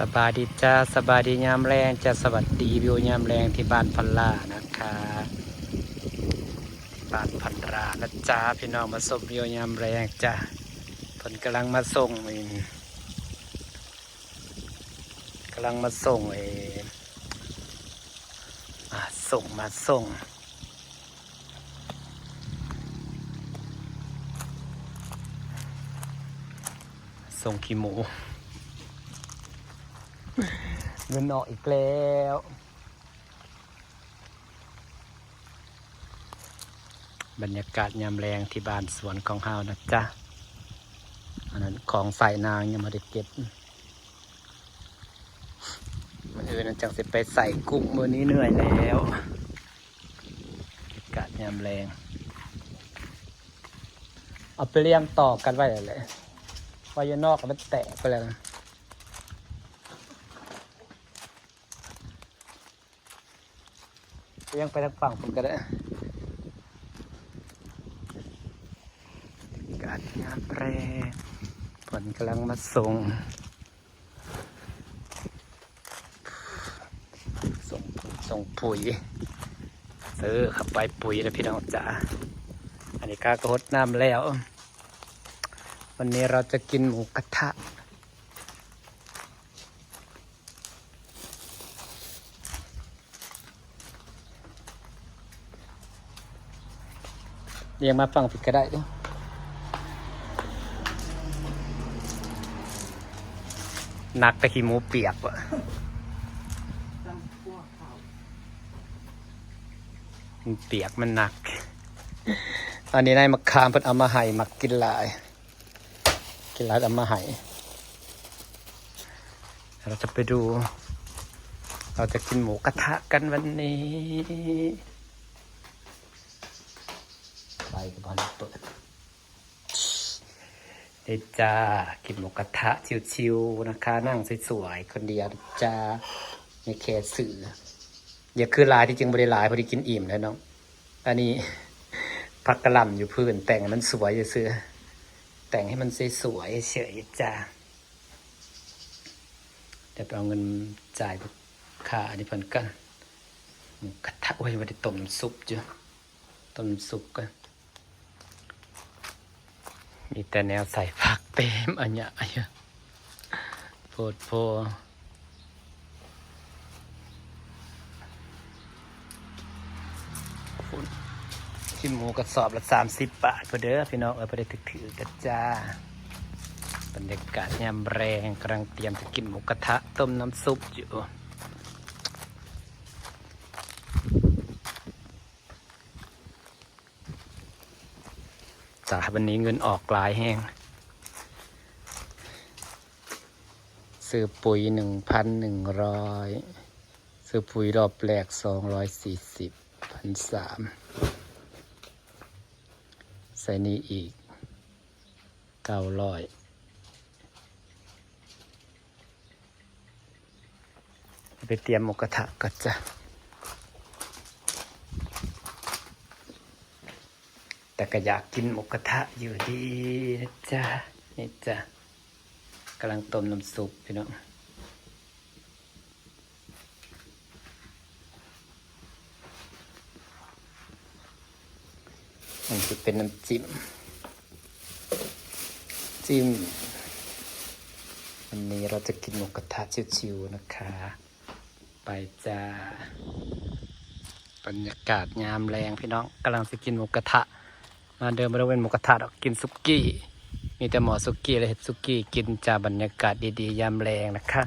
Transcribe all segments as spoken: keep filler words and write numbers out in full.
สบายดีจ้า สบายดียามแลงจ้า สวัสดีวิวยามแลงที่บ้านพันลานะคะ ที่บ้านพันลานะจ้า พี่น้องมาชมวิวยามแลงจ้า เพิ่นกำลังมาส่งเอง กำลังมาส่งเอง มาส่ง มาส่ง ส่งขี้หมู เงินออกอีกแล้ว บรรยากาศยามแลงที่บ้านสวนของเฮานะจ๊ะ อันนั้นของใส่นางยังไม่ได้เก็บ มื้ออื่นจั่งสิไปใส่กุ้ง มื้อนี้เหนื่อยแล้ว บรรยากาศยามแลง เอาไปเรียงต่อกันไว้แหละ ว่าอยู่นอกมันแตกไปแล้วนะ เรียงไปทางฝั่งผมก็ได้ บรรยากาศยามแลง ฝนกำลังมาส่ง ส่ง ส่งปุ๋ย เออ เข้าไปปุ๋ยแล้วพี่น้องจ๋า อันนี้ข้าก็หดน้ำแล้ว วันนี้เราจะกินหมูกระทะ เรียงมาฝั่งผิดก็ได้เด้อ หนักแต่ขี้หมูเปียกว่ะ มันเปียกมันหนัก อันนี้นายมะขามเพิ่นเอามาให้ มักกินหลาย กินหลายเอามาให้ เราจะไปดู เราจะกินหมูกระทะกันวันนี้ ไปกันก่อนเปิด เด้อจ้า กินหมูกระทะชิวๆนะคะ นั่งสวยๆคนเดียวนะจ้า ไม่แคร์สื่อ อย่าคือหลาย ที่จริงบ่ได้หลาย พอดีกินอิ่มแล้วเนาะ อันนี้ ผักกะหล่ำอยู่พื้น แต่งให้มันสวยซื่อๆ แต่งให้มันสวยๆเฉยๆจ้า เดี๋ยวไปเอาเงินจ่ายลูกค้าอันนี้เพิ่นก่อน หมูกระทะ โอ้ย บ่ได้ต้มน้ำซุปอยู่ ต้มน้ำซุปก่อน มีแต่แนวใส่ผักเต็มอะหยะอะหยะ โพดโพ ขี้หมูกระสอบละสามสิบบาทพุ้นเด้อพี่น้องเอ้ย บ่ได้ถืกๆกันจ้า บรรยากาศยามแลง กำลังเตรียมจะกินหมูกระทะ ต้มน้ำซุปอยู่ จ้า วันนี้เงินออกหลายแฮง ซื้อปุ๋ย หนึ่งพันหนึ่งร้อย ซื้อปุ๋ยรอบแรก สองร้อยสี่สิบ พันสาม ใส่นี่อีก เก้าร้อย ไปเตรียมหมูกระทะก่อนจ้ะ แต่ก็อยากกินหมูกระทะอยู่ดีนะจ๊ะ นี่จ้ะ กำลังต้มน้ำซุปพี่น้อง มันจะเป็นน้ำจิ้ม จิ้ม วันนี้เราจะกินหมูกระทะชิวๆนะคะ ไปจ้า บรรยากาศยามแลงพี่น้อง กำลังสิกินหมูกระทะ มาเด้อ บ่ได้เป็นหมูกระทะดอก กินสุกี้ มีแต่หม้อสุกี้ และเฮ็ดสุกี้กินจ้า บรรยากาศดีๆยามแลงนะคะ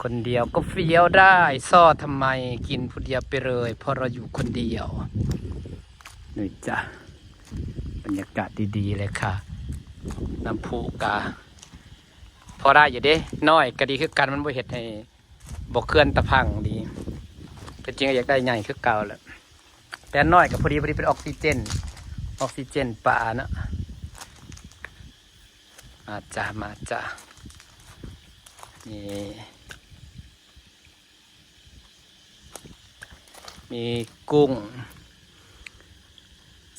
คนเดียวก็เฟี้ยวได้ ซ่อทำไม กินผู้เดียวไปเลย เพราะเราอยู่คนเดียว นี่จ้ะ บรรยากาศดีๆเลยค่ะ น้ำพุกะ พอได้อยู่เด้ น้อยก็ดีคือกัน มันบ่เฮ็ดให้ บ่เคื่อนตะพังดี แต่จริงก็อยากได้ใหญ่คือเก่าแหละ แต่น้อยก็พอดี พอดีเป็นออกซิเจน ออกซิเจนปลาเนาะ มาจ้ะ มาจ้ะ นี่ มีกุ้ง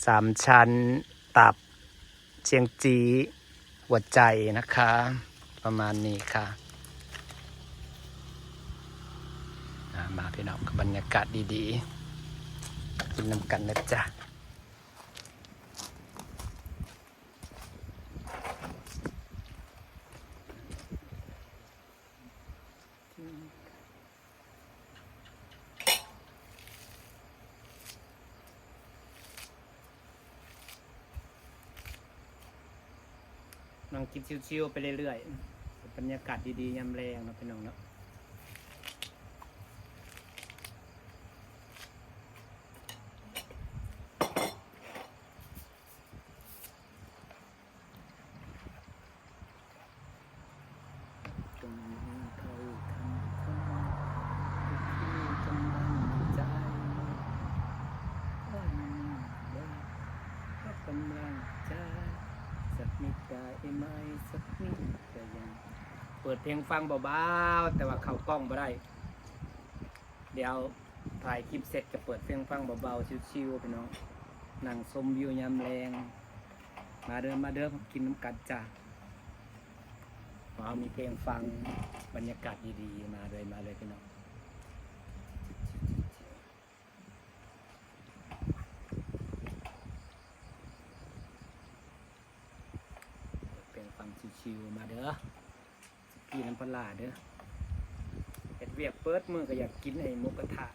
สามชั้น ตับ เชียงจี หัวใจนะคะ ประมาณนี้ค่ะ มาพี่น้อง กับบรรยากาศดีๆ กินนำกันนะจ๊ะ นั่งกินชิวๆไปเรื่อยๆ บรรยากาศดีๆ ยามแลงเนาะพี่น้องเนาะ จงมีเท่าทันคนที่กำลังใจ ก็กำลังใจ สักนิดได้ไหม สักนิดก็ยัง เปิดเพลงฟังเบาๆ แต่ว่าเข้ากล้องบ่ได้ เดี๋ยวถ่ายคลิปเสร็จก็เปิดเพลงฟังเบาๆ ชิวๆ พี่น้อง นั่งชมวิวยามแลง มาเด้อ มาเด้อ กินน้ำกันจ้า ว้าว มีเพลงฟัง บรรยากาศดีๆ มาเลย มาเลยพี่น้อง เปิดเพลงฟังชิวๆ มาเด้อ กินน้ำปลาร้าเด้อ เฮ็ดเวียกเปิดมื้อก็อยากกินไอ้หมูกระทะ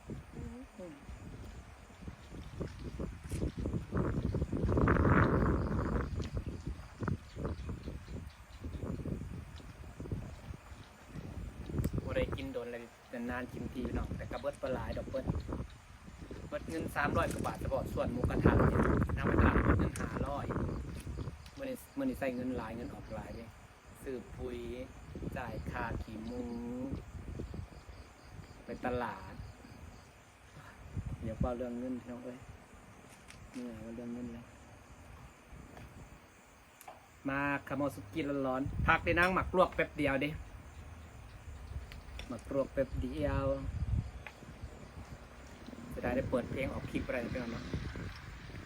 บ่ได้กินโดนเลย นานๆ กินทีพี่น้อง แต่ก็เบิดบ่หลายดอก เบิด เบิดเงินสามร้อยกว่าบาท เฉพาะส่วนหมูกระทะเนี่ย นางไปตลาดเบิดเงินห้าร้อย มื้อนี้ มื้อนี้ใช้เงินหลาย เงินออกหลายเด้ ซื้อปุ๋ย จ่ายค่าขี้หมู ไปตลาด อยากเว้าเรื่องเงินพี่น้องเอ้ย เมื่อยเว้าเรื่องเงินแล้ว มาขโมยสุกี้ร้อนๆ พักได้นั่งหมากลวกแป๊บเดียวเด้ หมากลวกแป๊บเดียว เสียดายได้เปิดเพลงออกคลิปอะไรพี่น้องเนาะ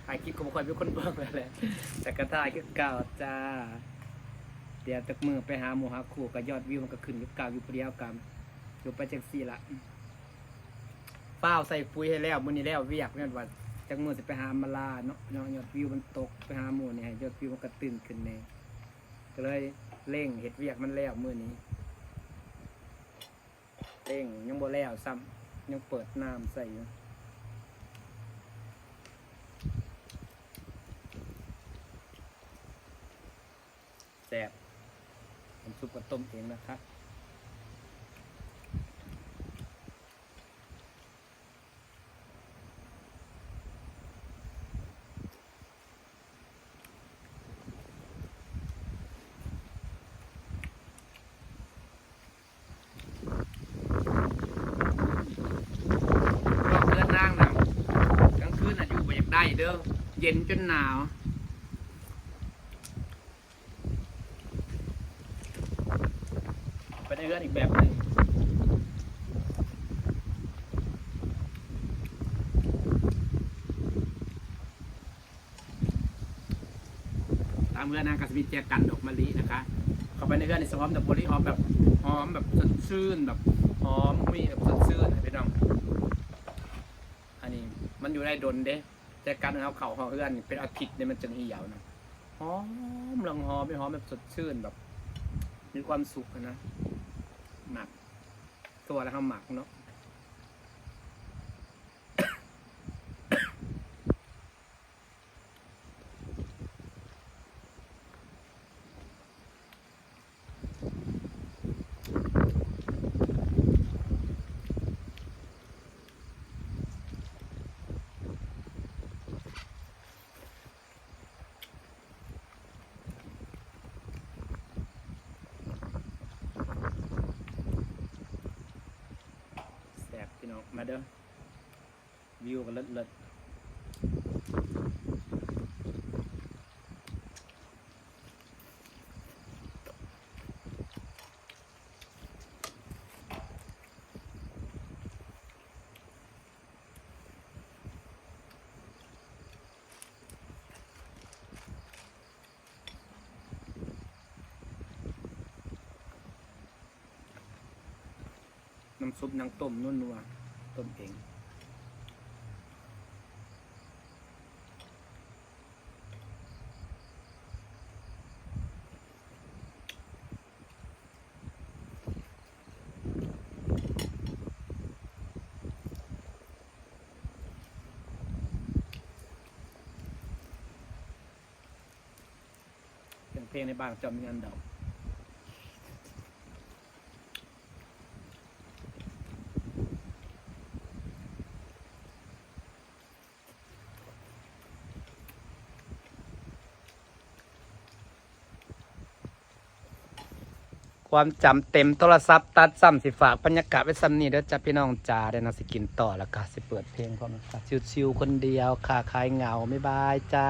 ถ่ายคลิปก็บ่ค่อยมีคนเบิ่งแล้วแหละ แต่ก็ถ่ายคือเก่าจ้า เดี๋ยวจักมื้อไปหาหมู่หาคู่ ก็ยอดวิวมันก็ขึ้นคือเก่าอยู่ผู้เดียวกัน อยู่ไปจังซี่ล่ะ ฟ้าวใส่ปุ๋ยให้แล้ว มื้อนี้แล้วเวียก ย้อนว่าจักมื้อสิไปหามาลาเนาะ เนาะ ยอดวิวมันตก ไปหาหมู่นี่ให้ยอดวิวมันกระตึ้งขึ้นแหน่ ก็เลยเร่งเฮ็ดเวียกมันแล้วมื้อนี้ เร่งยังบ่แล้วซ้ำ ยังเปิดน้ำใส่อยู่ แซ่บ น้ำซุปก็ต้มเองนะคะ นอกเรือนนางน่ะ กลางคืนน่ะอยู่บ่อยากได้เด้อ เย็นจนหนาว ไปในเรือนอีกแบบหนึ่ง ตามเรือนนางก็สิมีแจกันดอกมะลินะคะ เข้าไปในเรือนนี่สิหอมดอกมะลิ หอมแบบ หอมแบบสดชื่น แบบหอมมีแบบสดชื่นนะพี่น้อง อันนี้มันอยู่ได้ดนเด้ แจกันเอาเข้าห้องเรือนนี่เป็นอาทิตย์เนี่ยมันจึงเหี่ยวนะ หอม เรื่องหอม ไม่หอมแบบสดชื่นแบบ มีความสุขอะนะ หมัก ตัวแล้วเฮาหมักเนาะ แซ่บพี่น้อง มาเด้อ วิวก็เลิศเลิศ น้ำซุปนางต้มนัวๆ ต้มเอง เสียงเพลงในบ้านเจ้ามีอันเดา ความจำเต็มโทรศัพท์ตัดซ้ำ สิฝากบรรยากาศไว้ซ้ำนี่เด้อจ้าพี่น้องจ้า เดี๋ยวนะสิกินต่อแล้วก็สิเปิดเพลงพร้อมนะคะ ชิวๆคนเดียวค่ะ คลายเหงา บ๊ายบายจ้า